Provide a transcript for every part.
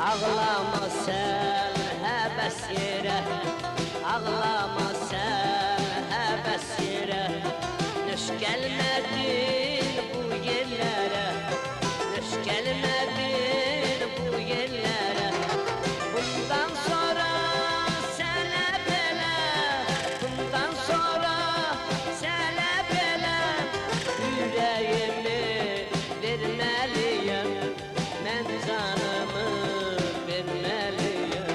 Aglama sen häbes ýere, Aglama sen häbes ýere. Nöş gelmedin bu ýerlere, Nöş gelmedin bu ýerlere. Bundan sonra sene bele, Bundan sonra sene bele. Ýüregimi bermeliyem, Men janymy bermeliyem.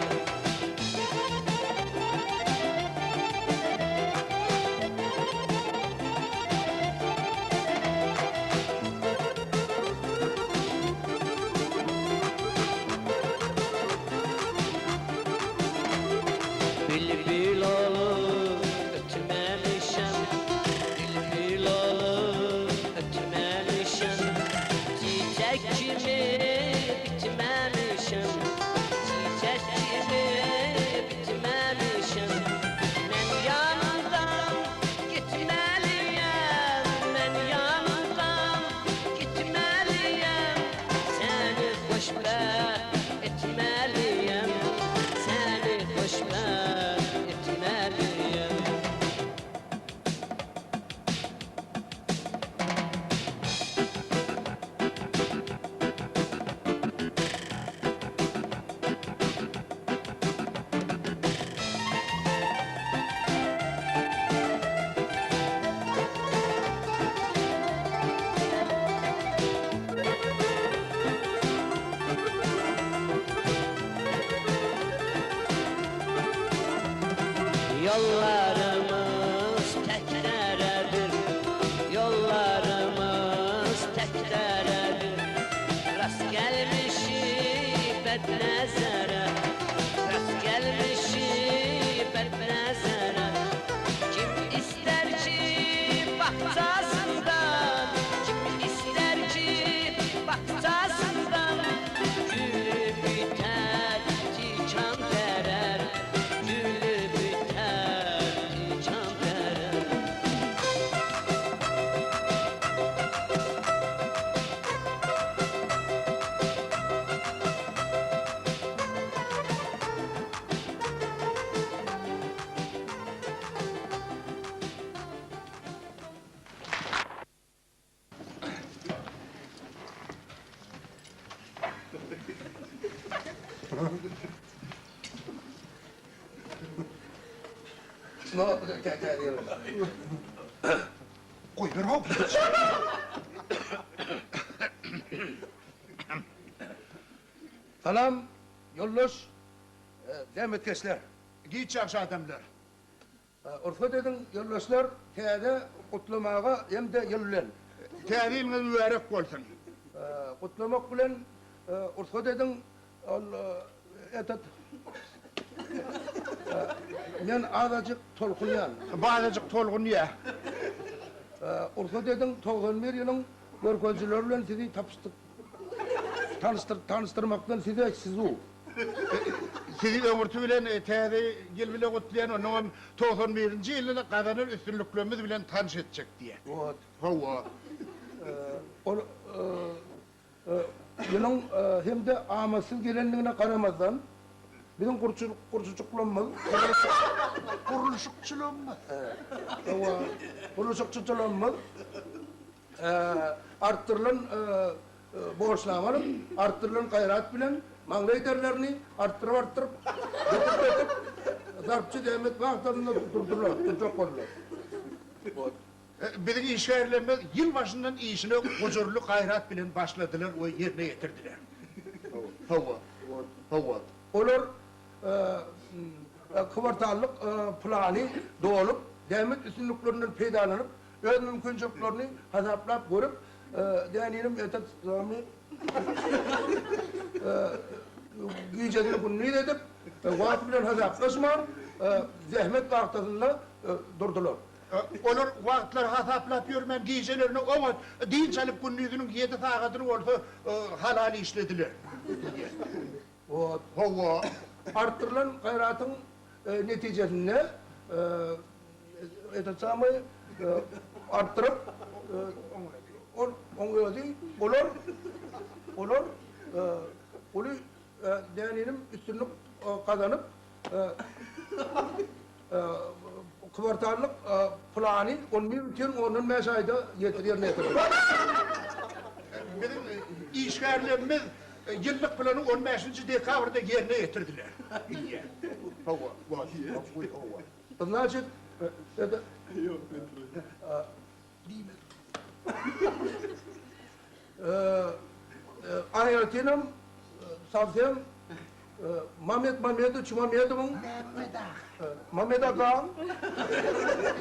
Bilbil olup ötmemişem, Bilbil olup ötmemişem, Çiçek kimi bitmemişem, Çiçek kimi bitmemişem. Men ýanyňdan gitmeliyem, Men ýanyňdan gitmeliyem, Seni hoşbäht etmeliyem, Seni hoşbäht etmeliyem. Ýollarymyz tek deredir, Ýollarymyz tek deredir. Rast gelmişi bet nezere, Rast gelmişi bet nezere. Kim ister ki bakçasından, Kim ister ki bakçasından Gülü biter, tikan derer, Gülü biter, tikan derer. Goýber how. Salam, ýoldaş zähmetkeşler. Giç ýagşy adamlar. Rugsat ediň, ýoldaşlar, täze gutlamaga hem-de ýyl bilen. Täze ýylyňyz mübärek bolsun! Gutlamak bilen, rugsat ediň, ol, etot, men azajyk tolkunýan. Bazajyk tolgunýa. Rugsat ediň, 91 ýylyň görkezijileri bilen sizi tapyşdyk, tanyşdyr, tanyşdyrmakdan size sizu. Sizi öňürti bilen Täze ýyl bile gutlaýan, onnoňam 91-nji ýylda gazanan üstünliklerimiz bilen tanyş etjek diýýär. Wot. Hawa. Ol ýylyň hem-de amatsyz gelendigine garamazdan, biziň gurçujyklarymyz, Gurluşykçylarymyz. Hawa, gurluşykçylarymyz artdyrylan borçnama alyp, artdyrylan gaýrat bilen maňlaý derlerini artdyryp-artdyryp, döküp-döküp, zarpçy zähmet wagtlarynda durdular, durjak boldular. Biziň işgärlerimiz ýyl başyndan işine gujurly gaýrat bilen başladylar we ýerine ýetirdiler. Hawa. Hawa. Olar kwartallyk plany dolup, zähmet üstünliklerinden peýdalanyp, Öz mümkinçiliklerini hasaplap görüp, däninim etet zamy gijesini gündiz edip, wagt bilen hasaplaşman, zähmet wagtasynda durdular. Olar wagtlary hasaplap ýörmän, gijelerine oňat dynç alyp, gündiziniň ýedi sagadyny bolsa halal işlediler. Hawa, artdyrylan gaýratyň netijesinde etot samyý artdyryp, ol oň özi olar olar uly. Däninim üstünlik gazanyp, kwartallyk plany on bir bütin ondan bäş aýda ýetir ýerine ýetirdi. Biziň işgärlerimiz ýyllyk plany on bäşinji dekabrda ýerine ýetirdiler. Diýýär. Hawa, hawa. Znaçit, это Aýratynam sowsem Mamet Mamedowiç Mamedowyň Mamet agaň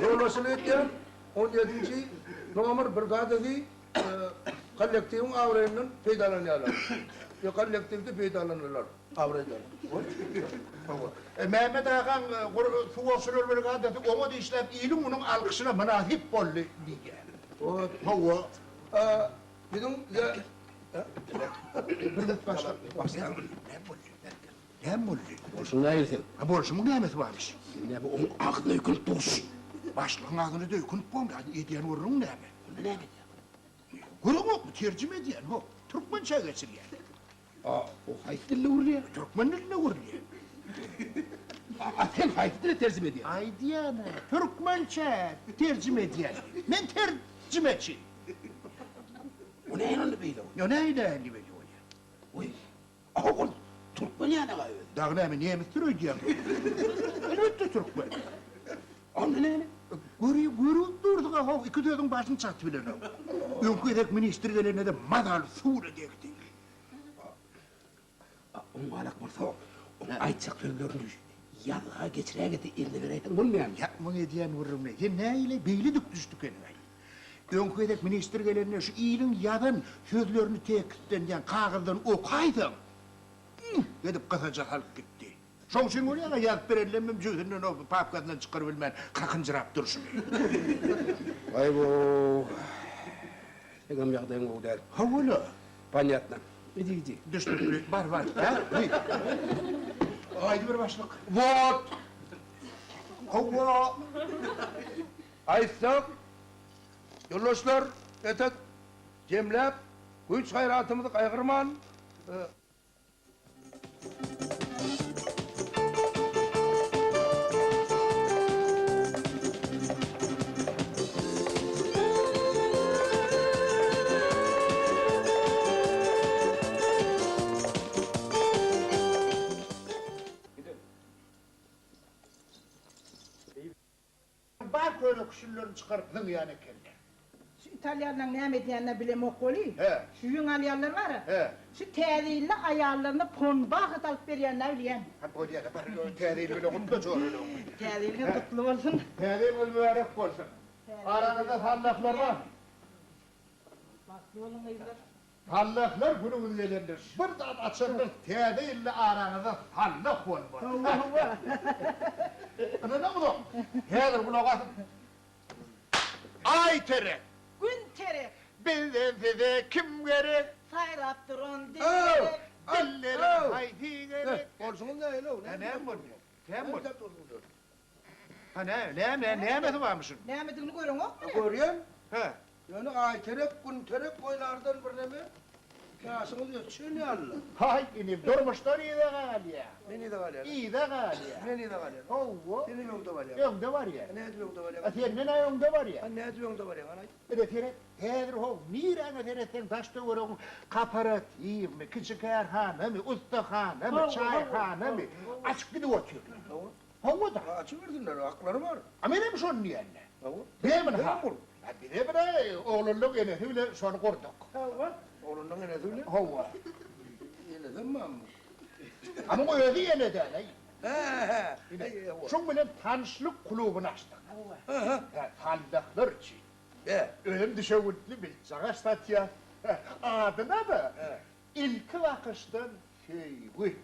ýolbaşçylyk edýän on ýedinji nomer brigadasy kollektiwiň abraýyndan peýdalanýarlar. Ýa kollektiwde peýdalanarlar abraýdan. Hawa. Mämmet agaň suwagçylar brigadasy oňat işläp iliň munuň alkyşyna mynasyp boldy diýýär. Hawa. Biziň Bir minut başlyk. Näme boldy? Näme boldy? Bolşuň nähili seň? Ha bolşumyň nämesi barmyş? Sen näme oň agzyna öýkünip durşuň? Başlygyň agzyna öýkünip bolmaýar. Edýän gürrüň näme? Onda näme edýäň? Göreňokmy, terjime edýän, ho, türkmençä geçirýän. A, o haýsy dilde gürleýär? Türkmen dilinde gürleýär. A, sen haýsy dile terjime edýäň? Aýdýan-a, türkmençä terjime edýän. Men terjimeçi. O nähili onda beýle bolýar? O nähili beýle bolýar? Oý, a ol türkmen ýaly-a özi. Dagy näme, nemisdir öýdýäňmi? Elbetde türkmen. Onda näme? Göri, görüp durdyk-a how, iki sözüň başyny çatyp bilenok. Öňki gezek ministr gelende-de mazaly suwuna degdi. A oňňalak bolsa, oň aýtjak sözlerini ýazga geçirägede eline beräýseň bolmaýarmy? Ýa, muň edýän gürrüňine sen nähili beýle dik düşdük ene-aý? Öňki gezek ministr gelende şu iliň ýazan sözlerini tekstden ýa kagyzdan okaýsaň, ýyh edip gysaja salyp gitdi. Şoň üçin bolýar-a ýazyp berenlemem jübüsinden o papkasyndan çykarybilmän kakynjyrap durşuny. Waý-bow, seňem ýagdaýyň gowy däl. Hawa-la. Ponýatno. Idi, idi. Düşnükli. Bar, bar. Hä? Wiý. Aýdyber başlyk. Wot! Hawa. Aýtsak, ýoldaşlar, etek jemläp, güýç-gaýratymyzy gaýgyrman, Bar köne küşüllerini çykaryp zyňýan ekenler. Şu italýanlaň näme edýänini bilemok weli, şu ýüň alýanlar bar-a, şu täze ýylda aýallaryna ponbahat alyp berýänini bilýän. Ha bolýa-da, bar, täze ýyl bilen gutla joralaryňy. Täze ýylyňyz gutly bolsun. Täze ýylyňyz mübärek bolsun. Araňyzda sallahlar barmy? Bagtly boluň gyzlar. Sallahlar günüňiz gelendir. Bir zat açandyr täze ýylda araňyzda sallah bolmaly. Hawa hawa. Ynanaňyzok. Häzir gulak asyň. Aý terek. Gün terek. Bizden size kim gerek. Saýrap duran dil gerek. Dilleriň haýsy gerek. Bolşuňyz nähili-ow? Näme bolýar? Näme bolýar? Ha näme, näme, nämesi barmyşyn? Nämedigini göreňokmy? Görýän. Hä. Ýöne Aýterek, Günterek oýlardan birneme ýaşyňyz ötüşen ýaly-la. Haý, inim, durmuşdan yza galýa. Men yza galýan. Yza galýa. Men yza galýan. Hawa. Senem öňde barýaň. Öňde barýan. A nädip öňde barýaň? A senden-ä öňde barýan. A nädip öňde barýaň, hany aýt. Ine seret, häzir how, niräňe seretseň daş-töweregiň kooperatiwmi, kiçi kärhanamy, ussahanamy, çaýhanamy açyp gidip otyrlar. Hawa. Hawa-da. Açybersinler, haklary bar. A menem şony diýende. Hawa. Bizem ha. A bizem bir oglanlaň enesi bilen şony gurduk. Hawa. Oglanlaň enesi bilen? Hawa. Enesem barmy? A muň özi ene däl-aý. Hä, hä. Şoň bilen tanyşlyk klubuny açdyk. Hawa. Hä, saldaklar üçin. Hä. Özem düşewüntli bilçagaş satýar. Adyna-da Ilki bakyşdan söýgi.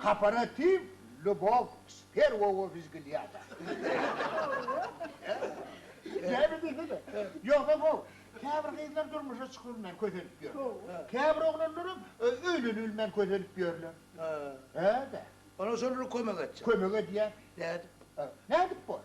Kooperativ Lýubow s perwogo wzglýada. Näme diýsene. Ýogsam how, käbir gyzlar durmuşa çykybilmän kösenip ýörler. Käbir oglanlaram öýlenibilmän kösenip ýörler. Hä-dä. Olar şolara kömek etjek. Kömek edýär. Nädip? Nädip bor?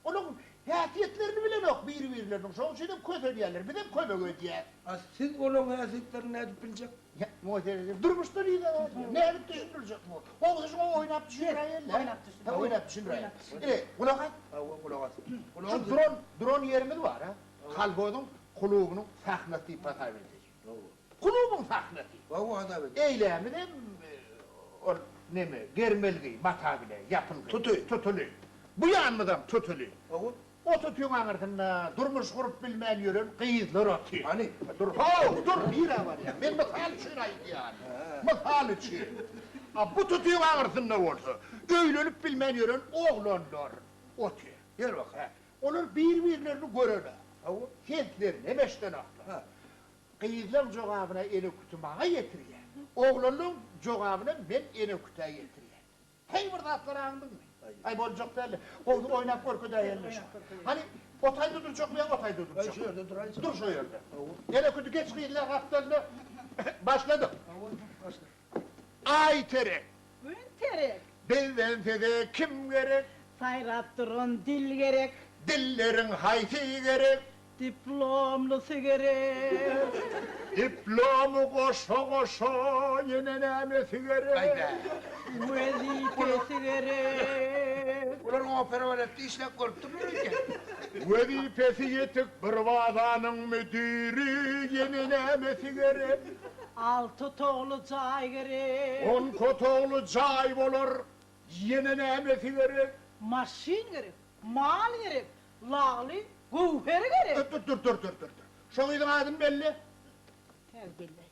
Olaryň häsiýetlerini bilenok biri-birleriniň, şonuň üçinem kösenýärler. Bizem kömek edýäs. A siz olaryň häsiýetlerini nädip biljek? Ýa, muňa seredip, durmuşda nirde bar? Nädip düşündirjek bu? Gowusy şuňa oýnap düşündiräýeli. Oýnap düşündir. Ha, oýnap düşündiräýeli. Ine, gulak as. Hawa, gulak as. Şu duran, duran ýerimiz bar, ha? Kolhozyň klubunyň sahnasy diýip hasap edeli. Klubuň sahnasy. Hawa, hasap et. Eýlämizem ol neme, germelgi, mata bile ýapylgy. Tuty. Tutuly. Bu ýanymyzam tutuly. Hawa. O tutyň aňyrsynda durmuş gurup bilmän ýören gyzlar otyr. Hany? Dur, how, dur, nirä barýaň? Men mysal üçin aýdýan. Mysal üçin. A bu tutyň aňyrsynda bolsa, öýlenip bilmän ýören oglanlar otyr. Ýer bak. Hä. Olar bir-birlerini görenok. Hawa. Seslerini hem eşidenoklar. Gyzlaň jogabyna Eneküti maňa ýetirýär. Oglanlaň jogabyny men Enekütä ýetirýän. Heý bir zatlar aňdyňmy? Aý boljak däldi. Gowsy oýnap görkezäýeli şu. Hany o taýda durjakmy ýa o taýda durjakmy? Aý şu ýerde duraýjak. Dur şo ýerde. Eneküti geç gyzlaň gapdalyna başladyk. Hawa, başla. Aý terek. Gün terek. Bizden size kim gerek? Saýrap duran dil gerek. Dilleriň haýsy gerek? Diplomlysy gerek. Diplomy goşa-goşa ýene nämesi gerek? Wezipesi gerek. Bular opera baletde işläp görüpdirler öýdýän. Wezipesi ýetik bir bazanyň müdiri ýene nämesi gerek? Alty otagly jaý gerek. On otagly jaý bolar, ýene nämesi gerek? Maşyn gerek, mal gerek, Lagly göwher gerek. Dur, dur, dur, dur, dur. Şo gyzyň adyny belle. Häzir belläýin.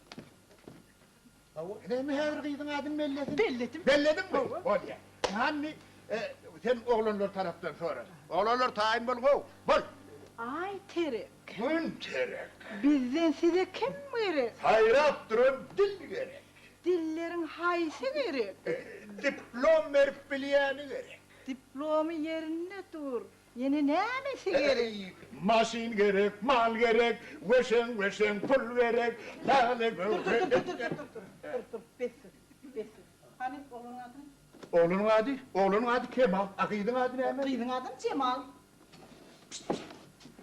Hawa, näme häzir gyzyň adyny bellesin? Belledim. Bellediňmi? Bolýar. Hany, sen oglanlar tarapdan sora. Oglanlar taýyn boluň how, bol. Aý terek. Gün terek. Bizden size kim gerek? Saýrap duran dil gerek. Dilleriň haýsy gerek? Diplom berip bilýäni gerek. Diplomy ýerinde dur. Ýene nämesi gerek? Maşyn gerek, mal gerek, weşeň-weşeň pul gerek, lagly göwher. Dur, dur, dur, dur, dur, dur, dur, besdir, besdir. Hany, oglanyň ady? Oglanyň ady? Oglanyň ady Kemal. A gyzyň ady näme? Gyzyň adam Jemal.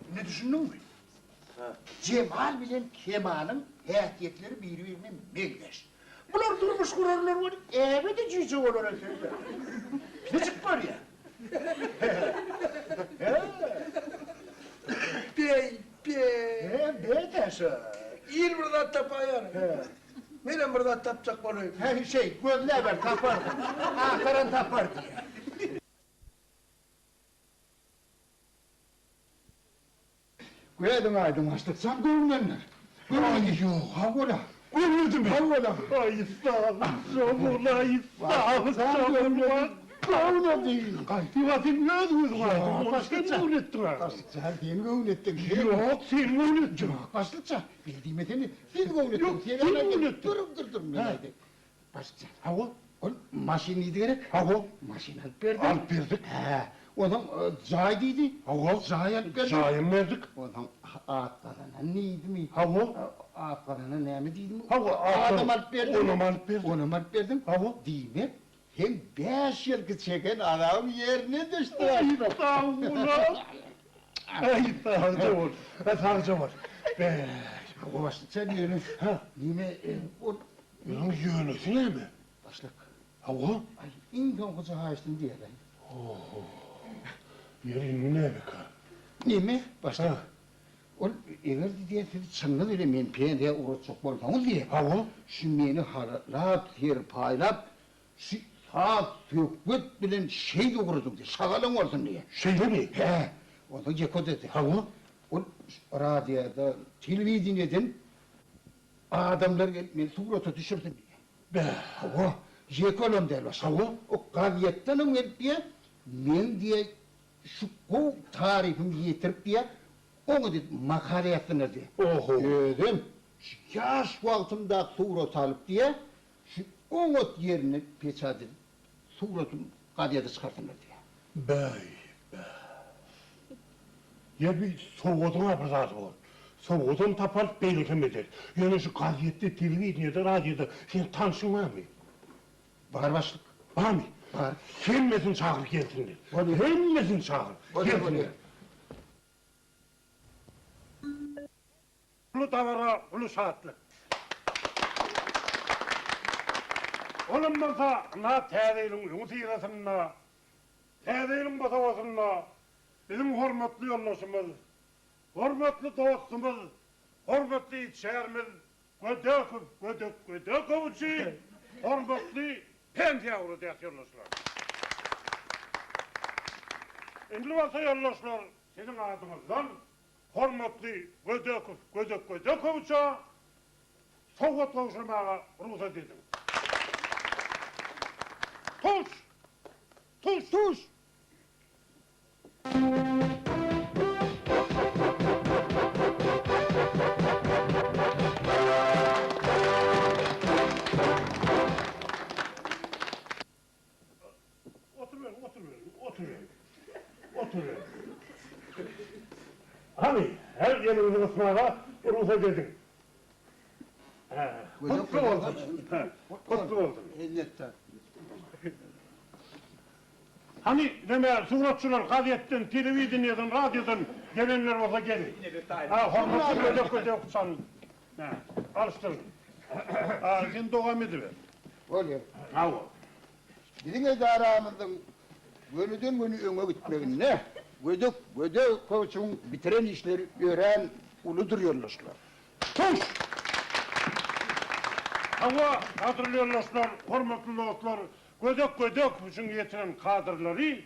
Indi düşündiňmi? Jemal bilen Kemalyň häsiýetleri biri-birine meňzeş. Bular durmuş gurarlar welin, äbe-de jüýje bolar ekenler. Niçik bolýar? Beý, beý. He, beý-dä şo. Il bir zat tapaýar. Menem bir zat tapjak bolaýyn. He, şeý, gözläber, taparsyň. Agtaran tapar diýýär. Gözüň aýdyň başlyk, jan göwnendir. Aý, ýok, hawa-la. Göwnedimi? Hawa-la. Aý, sag bol, aý, sag bol, Göwnedi. Gaýdyp-a sen öz gözüň aýdyň, ony sen göwnetdiň-ä. Başlyk jan, sen göwnetdiň. Ýok, sen göwnetdiň. Ýok, başlyk jan, beý diýmesene, sen göwnetdiň. Ýok, sen göwnetdiň. Dur, dur, dur, men aýdaýyn. Başlyk jan. Hawa. Ol maşyn diýdi gerek? Hawa. Maşyn alyp berdik. Alyp berdik. Hä. Onsoň jaý diýdi. Hawa. Jaý alyp berdik. Jaýam berdik. Onsoň at gazanan diýdimi? Hawa. At gazanan näme diýdimi? Hawa, adam alyp berdik. Onam alyp berdik. Onam alyp berdiň. Hawa. Diýmek, seň bäş ýylky çeken azabyň ýerine düşdi. Aý, sag bol-a. Aý, sagja bol. Sagja bol. Bäý. Hawa, başlyk jan, ýöne, neme, ol Ýöne ýönesi näme? Başlyk. Hawa. Aý, iň soňkuja haýyştym diýäýerin. Ho-ho. Ýeri indi nämeka? Neme, başlyk? Ol eger diýýär, siz çynyňyz bilen meni pensiýa ugratjak bolsaňyz diýýär. Hawa. Şu meni halatlap, serpaýlap, şu saz-söhbet bilen şeýdip ugradyň diýýär. Şagalaň bolsun diýýär. Şeýlemi? Hä. Onsoň Jeko dedi. Hawa. Ol radioda, telewideniýeden Adamlar gelip meni surata düşürsin diýýär. Bä, hawa, ýeke olam däl başga. Hawa, o gazetdenem gelip diýýär, meň diýýär, şu gowy tarypymy ýetirip diýýär, oňa diýip makala ýazsynlar diýýär. Oho. Özem şu ýaş wagtymdaky suraty alyp diýýär, şu oňat ýerini peçat edip, suratymy gazete çykarsynlar diýýär. Bäý, bä. Ýa bir sowgadyň-a bir zady bor. Sowgadam taparys, beýlekem ederis. Ýöne şu gazetde, telewideniýede, radioda seň tanşyň barmy? Bar başlyk. Barmy? Bar. Hemmesini çagyr gelsinler. Bolýar. Hemmesini çagyr. Bolýar, bolýar. Uly dabara, uly şatlyk. Olam bolsa, ynha Täze ýylyň öňüsyrasynda, Täze ýylyň bosagasynda biziň hormatly ýoldaşymyz, hormatly dostumyz, hormatly içgärimiz Gödekow Gödek Gödekowiçi hormatly pensiýa ugradýas ýoldaşlar. Indi bolsa ýoldaşlar siziň adyňyzdan hormatly Gödekow Gödek Gödekowiçe sowgat gowşurmaga rugsat ediň. Tuş! Tuş! Tuş! Oturyberiň, oturyberiň, oturyberiň. Oturyberiň. Hany, her eliňizi gysmaga rugsat ediň. Hä, gutly bolsun. Hä, gutly bolsun. Minnetdar. Hany, neme, suratçylar, gazetden, telewideniýeden, radiodan gelenler bolsa geliň. Hä, hormatly gödek-gödek uçan. Hä, alyşdyryň. Hä, sen dowam ediber. Bolýar. Hawa. Biziň edaramyzyň gönüden-göni öňe gitmeginde Gödek Gödekowiçiň bitiren işleri örän uludyr ýoldaşlar. Tuş! Hawa, gadyrly ýoldaşlar, hormatly dostlar, Gödek Gödekowiçiň ýetiren kadrlary,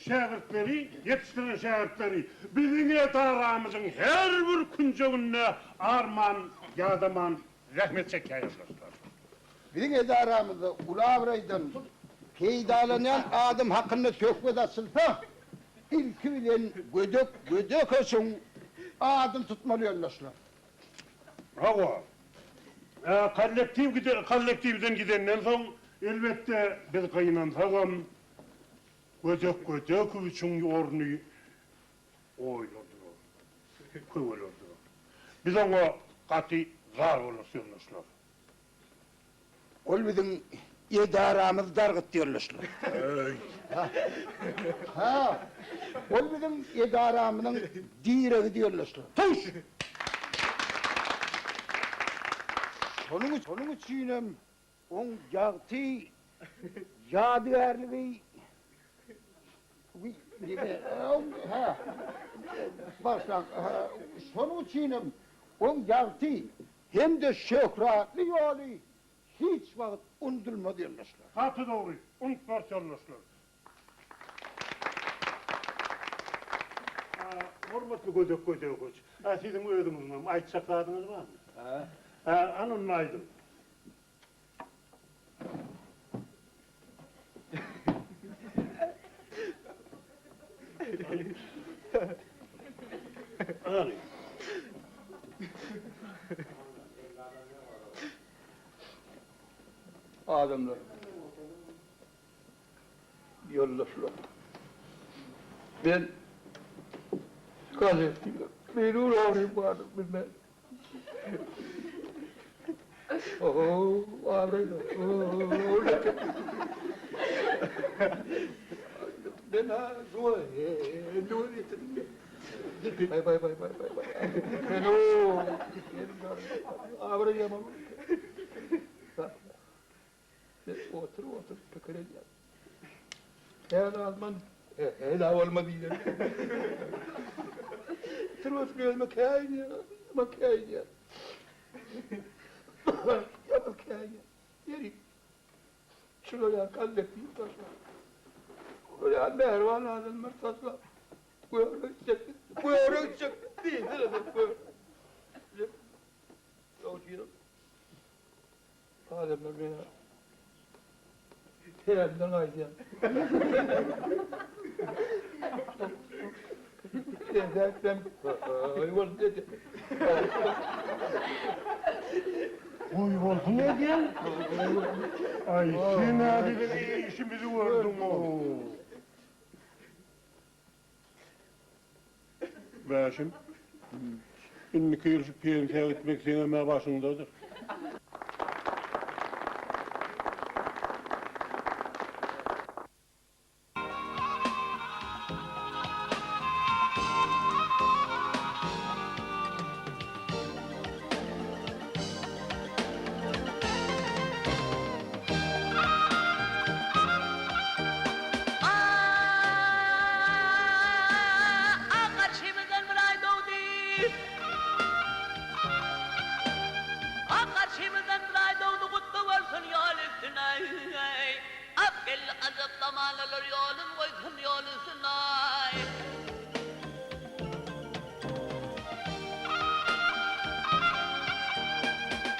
şägirtleri, ýetişdiren şägirtleri biziň edaramyzyň her bir künjeginde arman, ýadaman zähmet çekýär ýoldaşlar. Biziň edaramyzda uly abraýdan peýdalanýan adam hakynda söhbet açylsa, ilki bilen Gödek Gödekowiçiň adyny tutmaly ýoldaşlar. Hawa. Kollektiw gide, kollektiwden gidenden soň, elbetde, biz gynansagam, Gödek Gödekowiçiň orny oýlar durar, köweler durar. Biz oňa gaty zar bolarys, ýoldaşlar. Ol biziň edaramyzy dargytdy ýoldaşlar. Ha, ol biziň edaramyzyň diregidi ýoldaşlar. Tuş! Şonuň, şonuň üçinem oň ýagty ýadygärligi Hä, bagyşlaň, şonuň üçinem oň ýagty Hem-de şöhratly ýoly hiç wagt unudylmaz ýoldaşlar. Gaty dogry, unutmarys ýoldaşlar. Hormatly Gödek Gödegoç, siziň özüňiziňem aýtjak zadyňyz barmy? Hä, hany onda aýdyň. Hany. Adamlar. Ýoldaşlar. Men gazetde meniň abrym bardyr bilmän. Oho, abraýlar. Men ha şuňa indi göz ýetirdim. Bay bay bay bay bay bay. Men o abraý ýaman. Men otur otur pikir edýän. Her azman hela bolma diýen. Otur otur özüme käýinýän, özüme käýinýän. Ýaman käýinýän. Ýeri, şular ýaly kollektiw taşlap, şular ýaly mähriban adamlary taşlap, göre gitjek, göre gitjek diýsene sen göre. Ýok, Adamlar meni täzeden gaýdýar. Täzeden goý bolsun edýär. Goý bolsun edýär? Aý, sen-ä biziň işimizi gördüň-ow. Bäşim, indiki ýyl şu pensiýa gitmek seňem-ä başyňdadyr. Ajap zamanalar ýolun goýsun ýol üstüne-aý.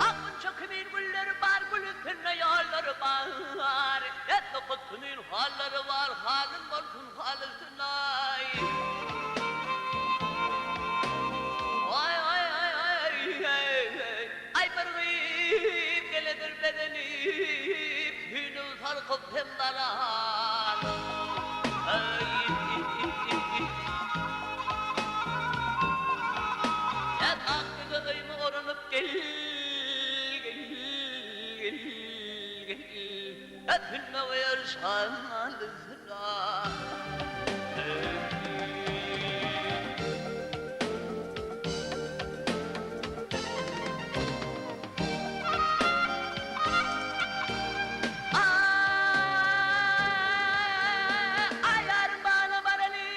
Ak gunça kimin gülleri bar, gül üstünde ýollary bar. Et nokat kimin hallary bar, halym bolsun hal üstüne-aý. Aý, aý, aý, aý, aý, aý bir gyz geledir bezenip, Tüýnügi sarkyp hem daran. Ýa ak ýüze öýüme oranyp gel, gel, gel, gel. Ýa tünde goýar şalysyna. Aý ýarym bagyna baraly.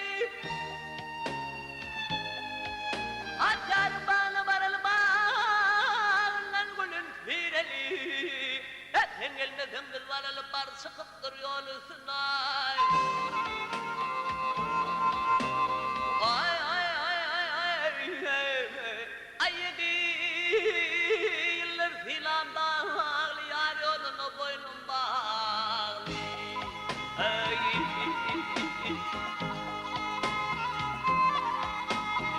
At ýarym bagyna baraly, bagyndan gülün tireli. Sen gelmeseň biz baraly, bar çykypdyr ýol üstüne. Aý aý aý aý aý. Aý ýedi ýyldyr sylam dagly ýar ýoluna boýnum bagly.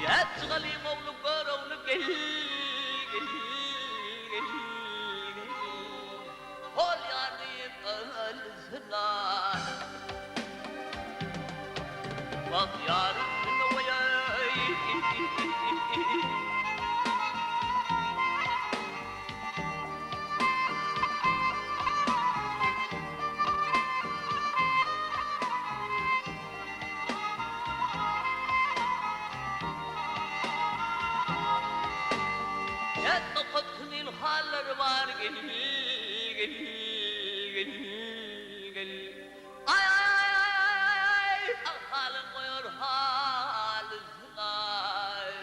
Ýa çykalyň ogly Görogly gel gel gel gel. Hol ýar diýip ölsün-ä. Wah ýar üstüne goýaý. Ýat nokat kimin hallary bar gel gel gel gel. Aý aý aý aý aý aý aý sag halyn goýar halysyn aý.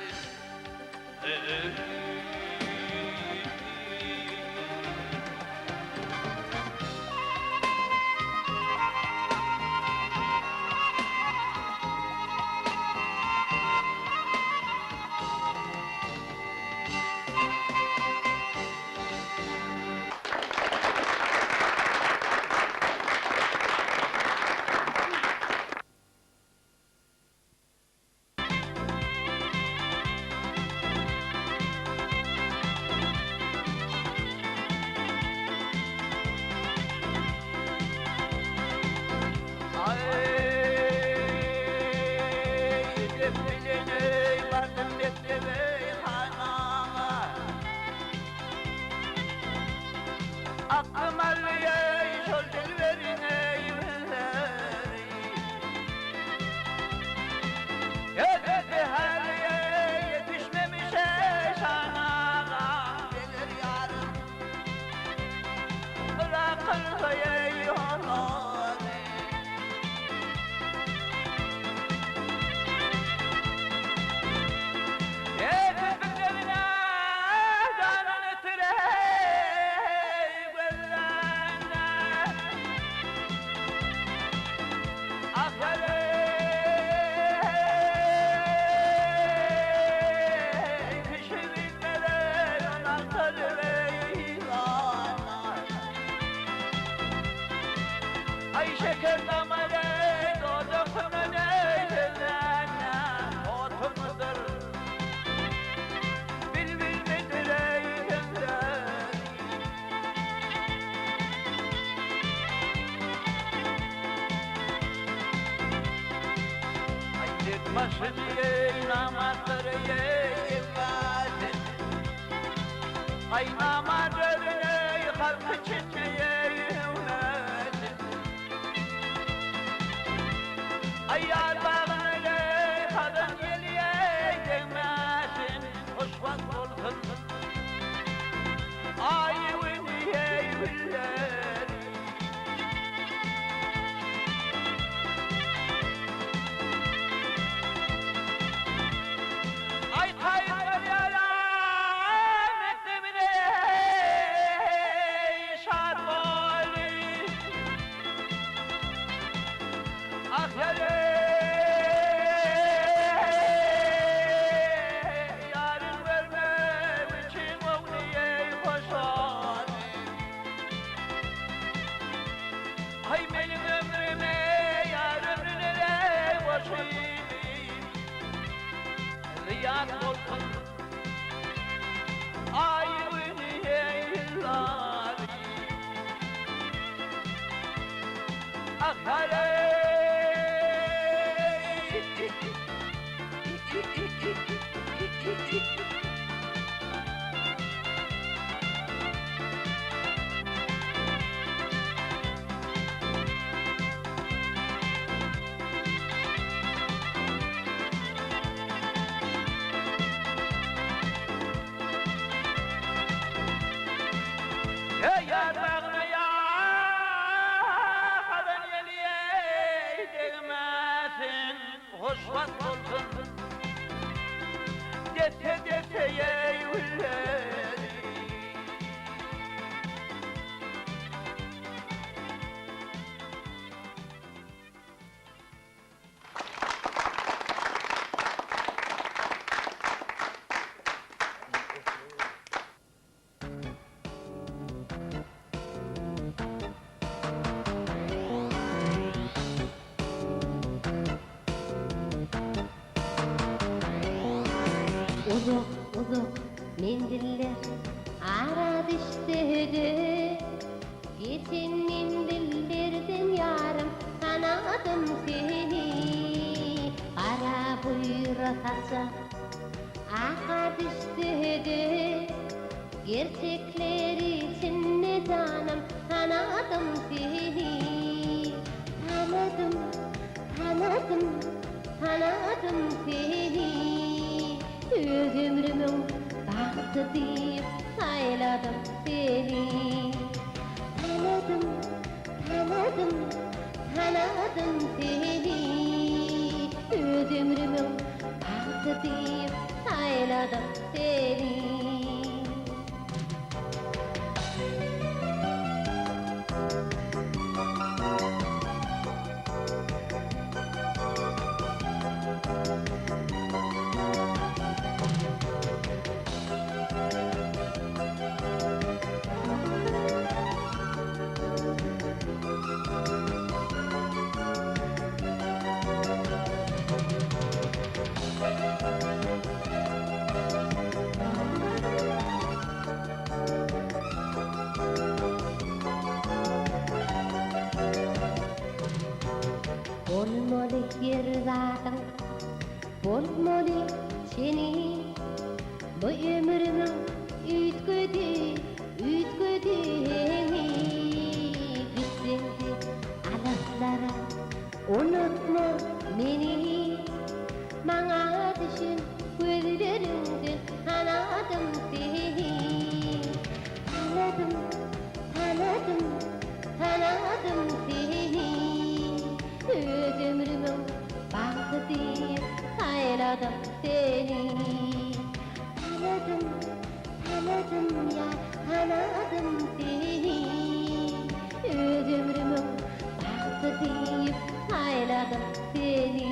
Aklym alýa şol dilberin eý Ay şeker damare dodakına neyden otumudur Bilbil midir ey Ay başını ey namatları ey ibadet Ay namatları ey halkı çiçeği Ay yar bağını ey kadın geliye değmesin Hoşvat olsun Ay ey billeri Ay kayıplar yalan ettim ey şad başyny Zyýat bolsun Aý-güni ýyllary Ah haleý Heý ýar bagyna ýadan ýeli-eý degmesin hoşwagt bolsun desse-desse-eý gülleri. Uzak uzak menziller ara düşse-de, Geçen menzillerden ýarym tanadym seni. Gara buýra saça aka düşse-de, Gerçekler içinde janym tanadym seni. Tanadym, tanadym, tanadym seni. Öz ömrümiň bagty diýip saýladym seni. Tanadym, tanadym, tanadym seni. Öz ömrümiň bagty diýip saýladym seni. Bolmaly her zadyň, bolmaly çeni. Bu ömrümiň üýtgedi, üýtgedi heňi. Gitseň-de alyslara, unutma meni. Maňa düşen gözleriňden tanadym seni. Tanadym, tanadym, tanadym seni. Öz ömrümiň bagty diýip saýladym seni. Tanadym, tanadym ýar, tanadym seni. Öz ömrümiň bagty diýip saýladym seni.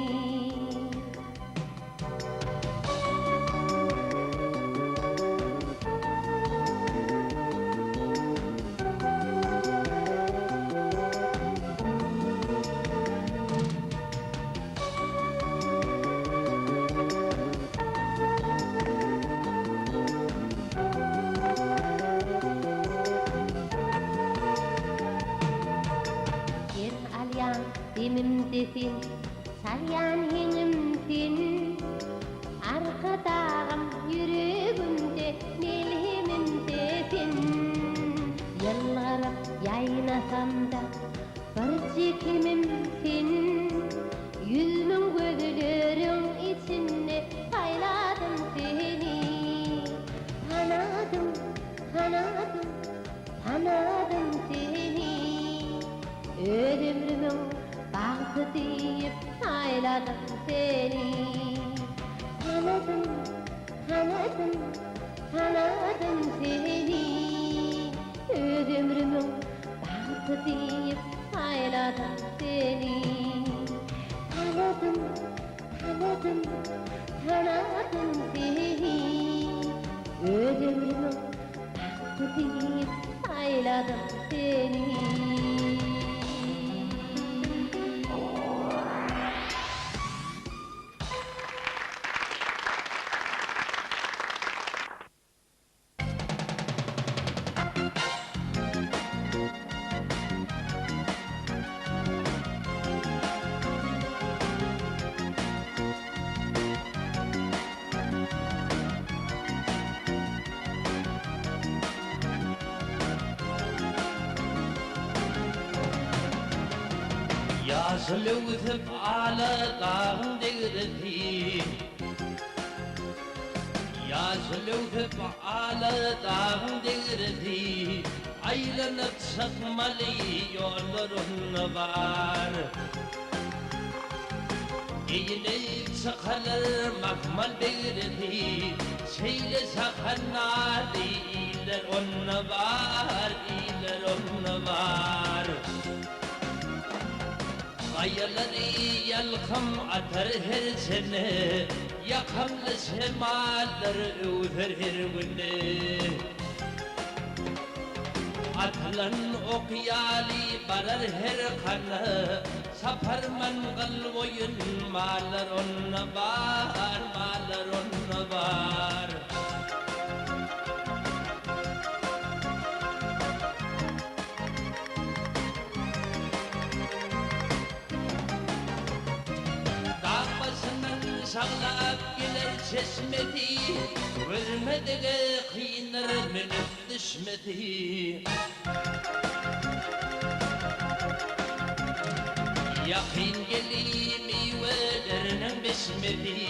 Her alýan demimde sen, Çalýan heňim sen, Arkadagym ýüregimde, melhemimde sen. Ýylgyryp ýaýnasam-da, birje kemim sen. 100.000 gözleriň içinde saýladym seni. Tanadym, tanadym, tanadym seni. Öz ömrümiň bagty diýip saýladym seni. Tanadym, tanadym, tanadym seni. Öz ömrümiň bagty diýip saýladym seni. Tanadym, tanadym, tanadym seni. Öz ömrümiň bagty diýip saýladym seni. Ýaşyl öwsüp ala dagyň degresi. Ýaşyl öwsüp ala dagyň degresi. Aýlanyp çykmaly ýollar onda bar. Geýnip çykalar mahmal begresi. Şeýle şahanady iller onda bar, iller onda bar. Gaýalary ýalkym atar her çene, Ýakymly şemallar öwser her günde. Atylan ok ýaly barar her kana, Çaparman gyl boýun mallar onda bar, mallar onda bar. Dag başyndan şaglap geler çeşmesi, Görmedige kyndyr münüp düşmesi. Ýakyn geli miweleriniň bişmesi,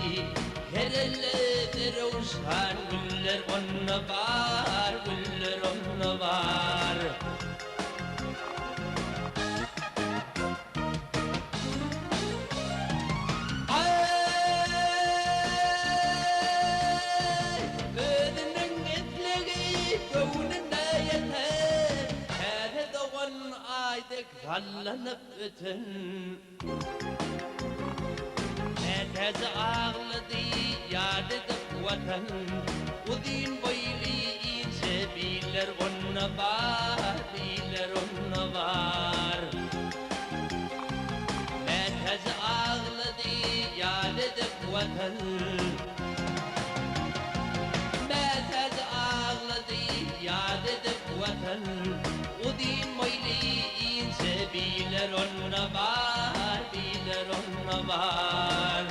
Her elde röwşan güller onda bar, güller onda bar. Aý, özüniň islegi göwnüne ýeter, Täze dogan Aý dek sallanyp öten. Mätäji aglady ýat edip Watan, Uzyn boýly inçe biller onda bar, biller onda bar. Mätäji aglady ýat edip Watan, Mätäji aglady ýat edip Watan, Uzyn boýly inçe biler onda bar, biler onda bar.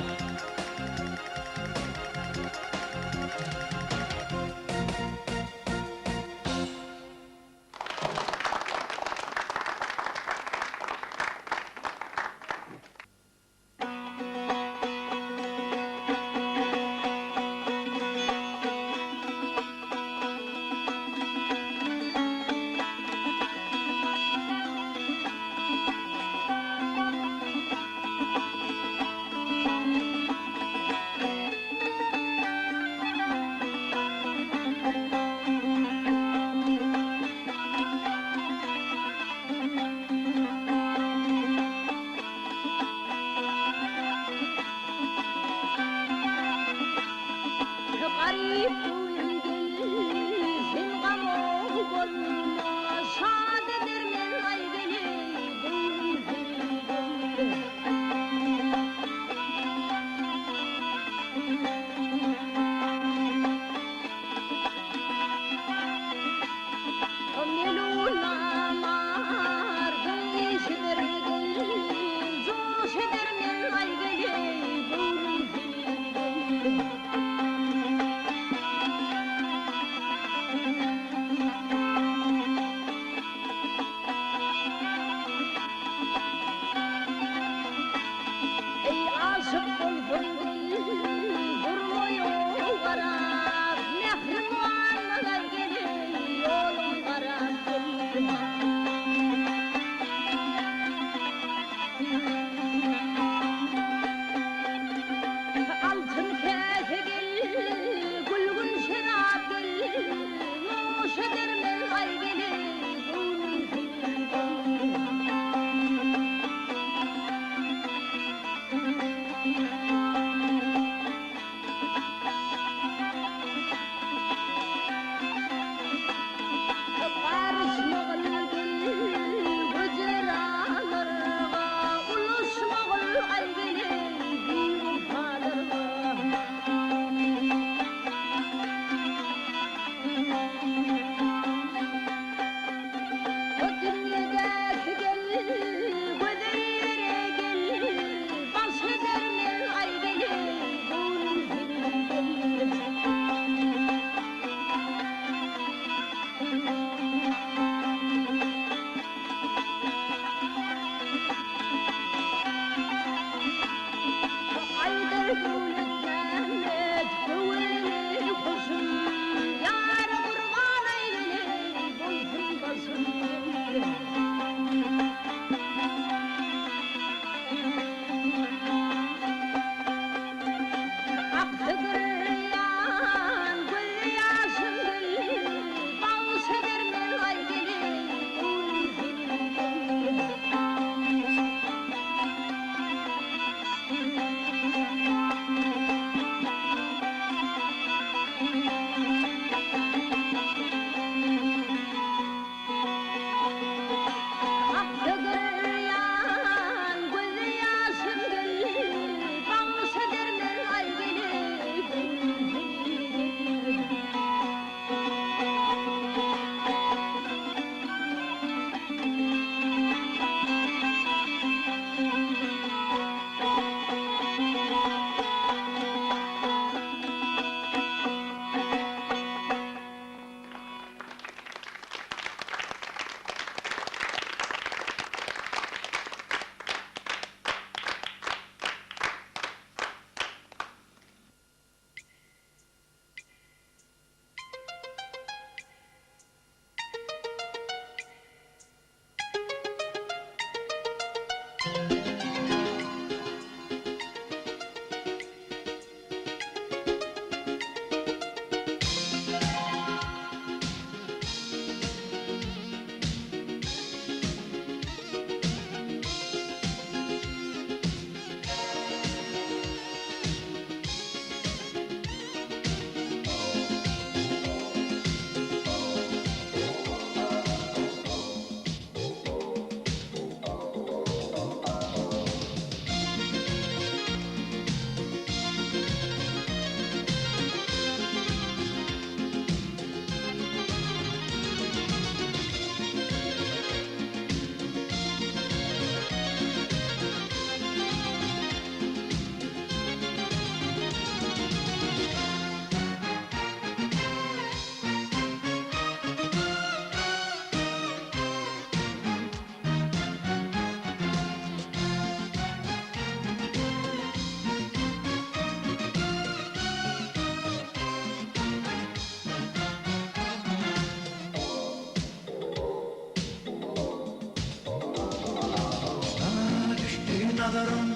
nazarym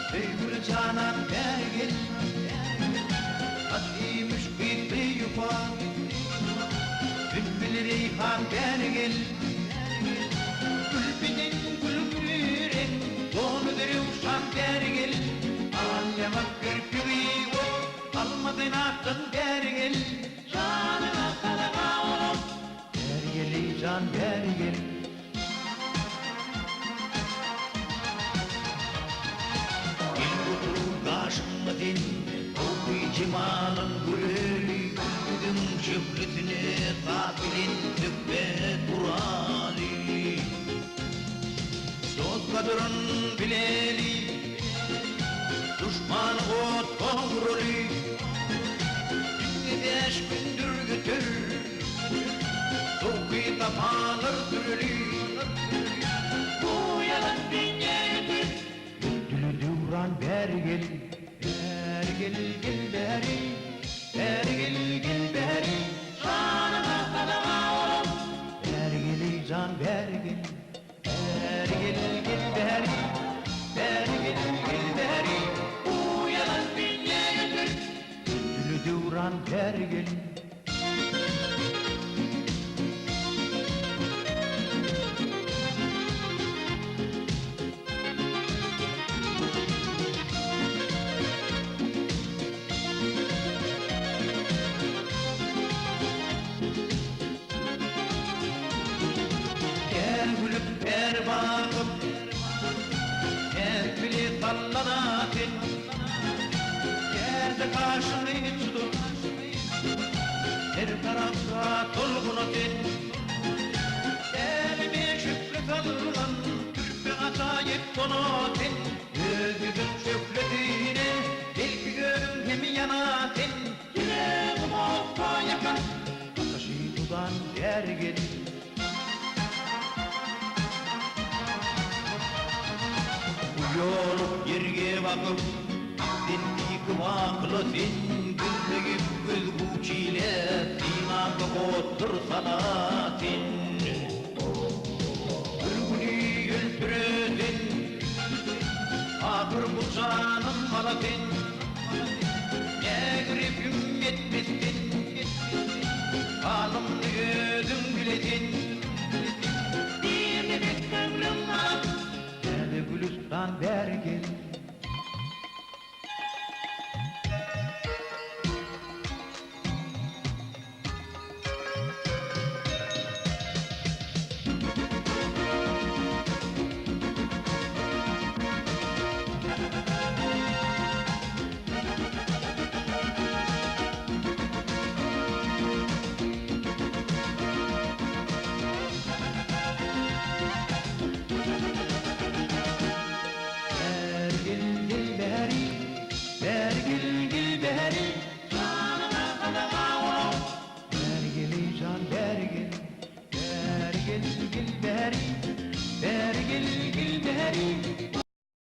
Söýgüli janan bäri gel Saçy müşk ysly ýupa Sünbüli reýhan bäri gel Gül beden gül reň Dony zerewşan bäri gel Al ýaňak kirpigi ot Almady natdan bäri gel Janyňa sadaga bolam Bäri gel eý jan bäri gel. Gel otur gaşymda sen, Howry jemalyň göreli, Gül ýüzüň şöhlesine saz bilen söhbet guraly. Dost gadyryn bileli, Duşmany otga uraly. Diňe bäş gündür öter. Sowky sapalar süreli. Bu ýalan dünýä öter. Ötdüli döwran bäri gel. Bäri gel, gel bäri. Bäri gel, gel bäri. Janyňa sadaga bolam. Bäri gel eý jan bäri gel. Bäri gel, gel bäri. Bäri gel, gel bäri. Bu ýalan dünýä öter. Ötdüli döwran bäri gel. Gel gülüp ber bakyp, Näz bile sallana sen. Gel-de gaşyňy tutup, Her tarapga tolguna sen. Äleme şöhle salgan, Türpe ajaýyp dona sen. Öz ýüzüň şöhlesine, Belki özüň hem ýana sen. Ýüregim otda ýakan, Ataşy tutan bäri gel. Uýalyp ýerge bakyp, Sen keýki bakyla sen, Gözlegip göz guçile, Synamda otdur sala sen. Bir güni öldüre sen, Ahyr bu janym ala sen, Nägirepim etmez sen, Halymny özüň bile sen. Bir nebes köňlüň alyp, Täze gülüstan bäri gel. Bäri gel, gel bäri, bäri gel, gel bäri, Janyňa sadaga bolam. Bäri gel eý jan, bäri gel, bäri gel, gel bäri, bäri gel, gel bäri.